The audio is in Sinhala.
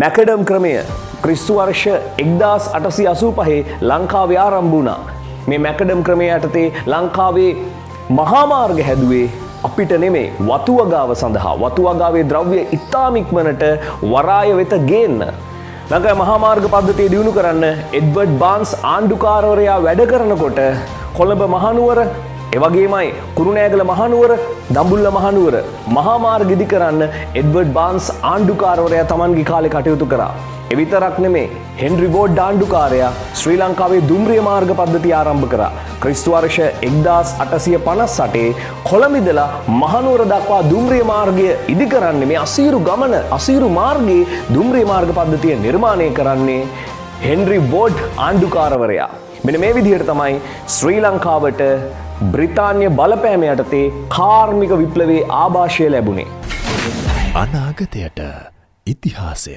මැකඩම් ක්‍රමය ක්‍රිස්තු වර්ෂ 1885 ලංකාවේ ආරම්භ වුණා. මේ මැකඩම් ක්‍රමය යටතේ ලංකාවේ මහා මාර්ග හැදුවේ අපිට නෙමේ, වතු වගාව සඳහා. වතු වගාවේ ද්‍රව්‍ය ඉතාම ඉක්මනට වරාය වෙත ගේන්න. ලංකාවේ මහා මාර්ග පද්ධතිය දියුණු කරන්න එඩ්වඩ් බාන්ස් ආණ්ඩුකාරවරයා වැඩ කරනකොට කොළඹ මහනුවර, එවගේමයි කුරුණෑගල මහනුවර, දඹුල්ල මහනුවර මහා මාර්ග ඉදි කරන්න එඩ්වඩ් බාන්ස් ආණ්ඩුකාරවරයා තමන්ගේ කාලේ කටයුතු කරා. ඒ විතරක් නෙමේ, හෙන්රි වෝඩ් ආණ්ඩුකාරයා ශ්‍රී ලංකාවේ දුම්රිය මාර්ග පද්ධතිය ආරම්භ කරා. ක්‍රිස්තු වර්ෂ 1858 කොළඹ ඉඳලා මහනුවර දක්වා දුම්රිය මාර්ගය ඉදි කරන්නේ, මේ අසීරු ගමන, අසීරු මාර්ගයේ දුම්රිය මාර්ග පද්ධතිය නිර්මාණය කරන්නේ හෙන්රි වෝඩ් ආණ්ඩුකාරවරයා. මෙන්න මේ විදිහට තමයි ශ්‍රී ලංකාවට බ්‍රිතාන්‍ය බලපෑම යටතේ කාර්මික විප්ලවයේ ආభాෂය ලැබුණේ. අනාගතයට ඉතිහාසය.